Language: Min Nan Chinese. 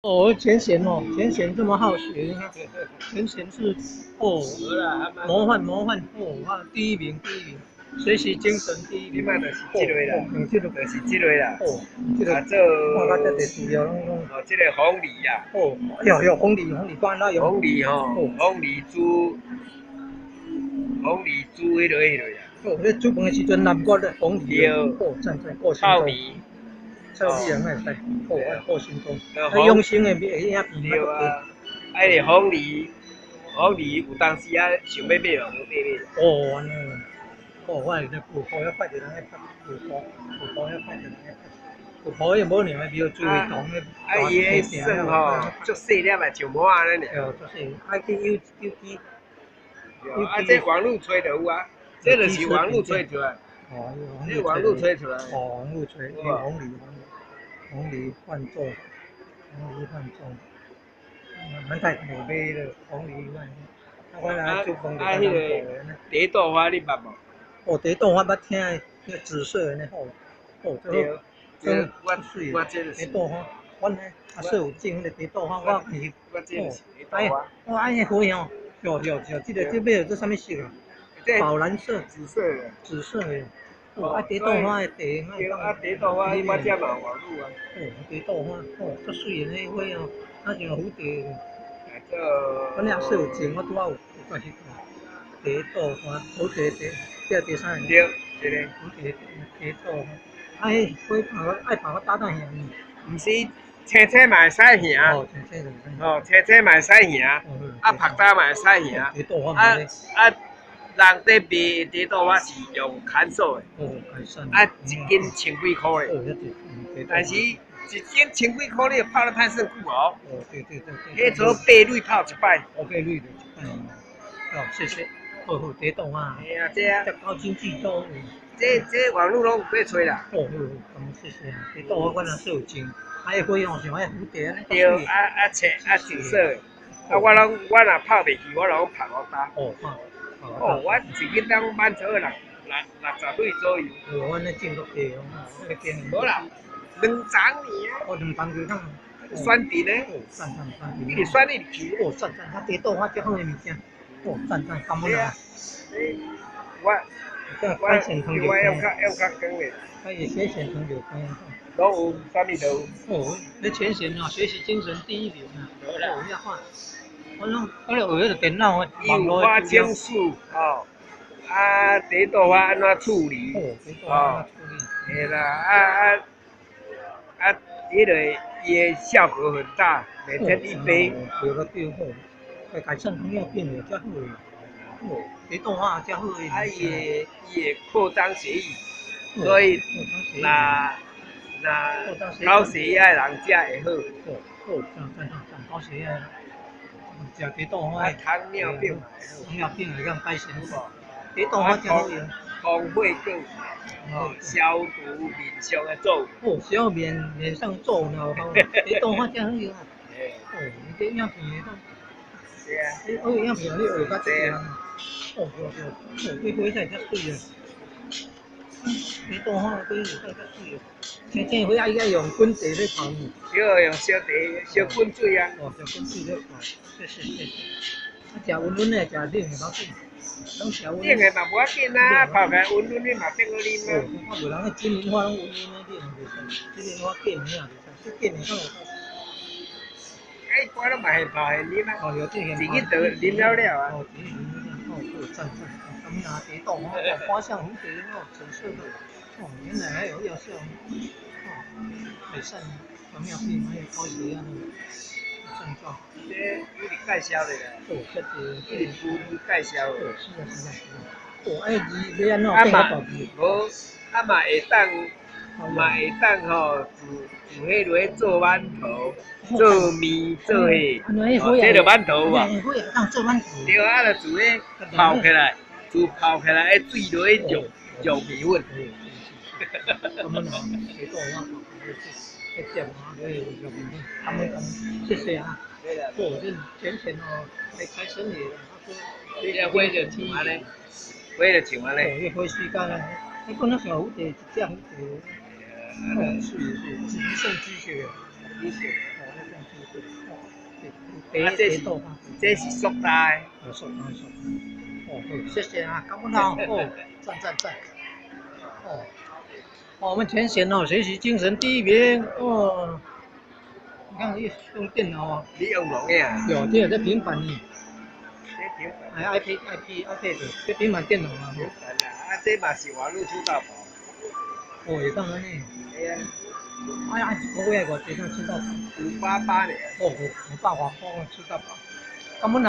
哦，浅顯哦，淺顯這麼好學，你看，淺顯是哦，模範模範哦，哇，第一名第一名，學習精神第一名。這擺就是這個啦，哦，這個就是這個啦。哦，這個啊做看到這濟資料攏攏。哦，這個鳳梨啊。哦，喲喲，鳳梨鳳梨，講哪用？鳳梨吼，鳳梨煮，鳳梨煮彼落彼落啦。哦，你煮飯的時陣南瓜咧，鳳梨。對。哦，讚讚，個性。糙米。糙米人會使，哦，個性多。啊，養生的影片。對啊，啊，个鳳梨，鳳梨有當時啊，想欲買嘛無買買。哦，按呢。哦，我會咧舊鋪遐拜一人咧拍舊鋪，舊鋪遐拜一人咧拍。舊鋪迄無娘的廟，注意堂咧。啊，伊彼算吼，足細粒的，像帽仔按呢爾。對，足細，愛去有有機。啊，這網路揣就有啊，這就是網路揣出來。哦，這網路揣出來。哦，網路揣，鳳梨，鳳梨換種，鳳梨換種，咱太無買了，鳳梨換。啊，我來煮飯就啊，彼個蝶豆花你捌無？哦，蝶豆花捌聽的，那個紫色的呢，吼，哦，對，真我我這就是蝶豆花，阮呢阿說有種彼個蝶豆花，我是，我這就是蝶豆花。哦，按呢花哦，對對對，這個這買這啥物色啊？寶藍色。紫色的。紫色的。哦，啊蝶豆花的茶，對啊，蝶豆花我這嘛有網路啊。哦，蝶豆花，哦，足媠的那花哦，啊像蝴蝶。這。阮阿說有種，我拄仔有有帶去看。蝶豆花，蝴蝶蝶，這第三個。對，這個。蝴蝶蝶豆花，啊，彼花泡愛泡到打打形。毋是，青青嘛會使形。哦，青青就會使。哦，青青嘛會使形，啊，曝焦嘛會使形。啊啊，人佇賣蝶豆花是用牽手的。哦，改善。啊，一斤千幾箍的。哦，遐濟。但是，一斤千幾箍，你就泡咧歹算久哦。哦，對對對對。彼做八蕊泡一擺。哦，八蕊就一擺。哦，謝謝。好好，蝶豆花。嘿啊，這啊。這高經濟作物。這這網路攏有咧揣啦。哦，好好，咁謝謝。蝶豆花阮阿說有種，啊，彼花哦像彼蝴蝶按呢。對，啊啊青啊紫色的，啊我攏我若泡袂去，我攏泡予焦。哦，泡。哦，我一日攏滿足六六六十蕊左右。哦，阮咧種足濟哦，咧經。無啦，兩欉爾啊。哦，兩欉就通。選甜的。哦，讚讚讚。一直選一直去。哦，讚讚，啊蝶豆花這好的物件。哦，讚讚，感恩啊。我。我我用較用較光的。啊，伊淺顯糖尿病。攏有，啥物都有。哦，你淺顯哦，學習精神第一名啊！哦，遐看，我攏我咧學彼個電腦的網路花青素哦，啊，蝶豆花按怎處理？哦，蝶豆花按怎處理？嘿啦，啊啊啊，彼個伊的效果很大，每天一杯。對個對好，會改善糖尿病的，遮好的。哦，蝶豆花遮好的。啊，伊會伊會擴張血液，所以若若高血壓的人食會好。哦，好，讚讚讚讚，高血壓，食蝶豆花。啊，糖尿病。糖尿病會當改善。蝶豆花真好用。通血管，哦，消毒面上的皺。哦，消面面上皺呢，蝶豆花真好用。哦，你這影片會當。對啊。你學影片你學較濟啊。哦，對對，哦，這花真遮媠啊！蝶豆花這會使遮媠啊！青青花啊，伊愛用滾茶咧泡。對，用燒茶、燒滾水啊。哦，燒滾水咧泡，是是是。啊，食溫溫的，食冷的無要緊。攏食溫。冷的嘛無要緊啊，泡起來溫溫的嘛變好啉啊。哦，我無人彼金銀花攏溫溫的冷袂使，金銀花見的啊袂使，這見的敢有夠。啊，一般攏嘛現泡現啉啊。哦，對，自己倒啉了了啊。哦，自己啉了了，哦，好讚讚。咁啊，蝶豆花，花像蝴蝶哦，紫色的，哦，原來還有藥效，哦，改善糖尿病還有高血壓的症狀。這一直介紹的啦。哦，這個一直不介紹。哦，是啊，是啊，是啊。哦，哎，字欲按怎變較大字？無，啊嘛會當，嘛會當吼，自自彼落做饅頭、做麵、做彼，這就饅頭無？會當做饅頭。對啊，就自彼泡起來，自泡起來，彼水落去釀釀麵粉。咁樣啊，蝶豆花，一點啊，對，釀麵粉，咁樣咁，謝謝啊。哦，這淺顯哦，還開生意啦。他說。這花就像按呢，花就像按呢。哦，彼花水甲呢，彼講那像蝴蝶，一隻蝴蝶。哦，是是，紫色雞血，雞血，哦，那種雞血。對，哦，啊，這是茶豆花，這是塑膠的。哦，塑膠塑膠。哦，好，謝謝啊，感恩啊，哦，讚讚讚。哦，我們全縣哦，學習精神第一名哦。你看，用電腦啊。你用無影啊？有，這有這平板呢。這平板。哎，iPad、iPad、iPad，這平板電腦啊。平板啊，啊，這嘛是網路吃到飽。哦，會當按呢。會啊。哎呀，一個月偌濟才吃到飽？588爾。哦，500外箍吃到飽。感恩。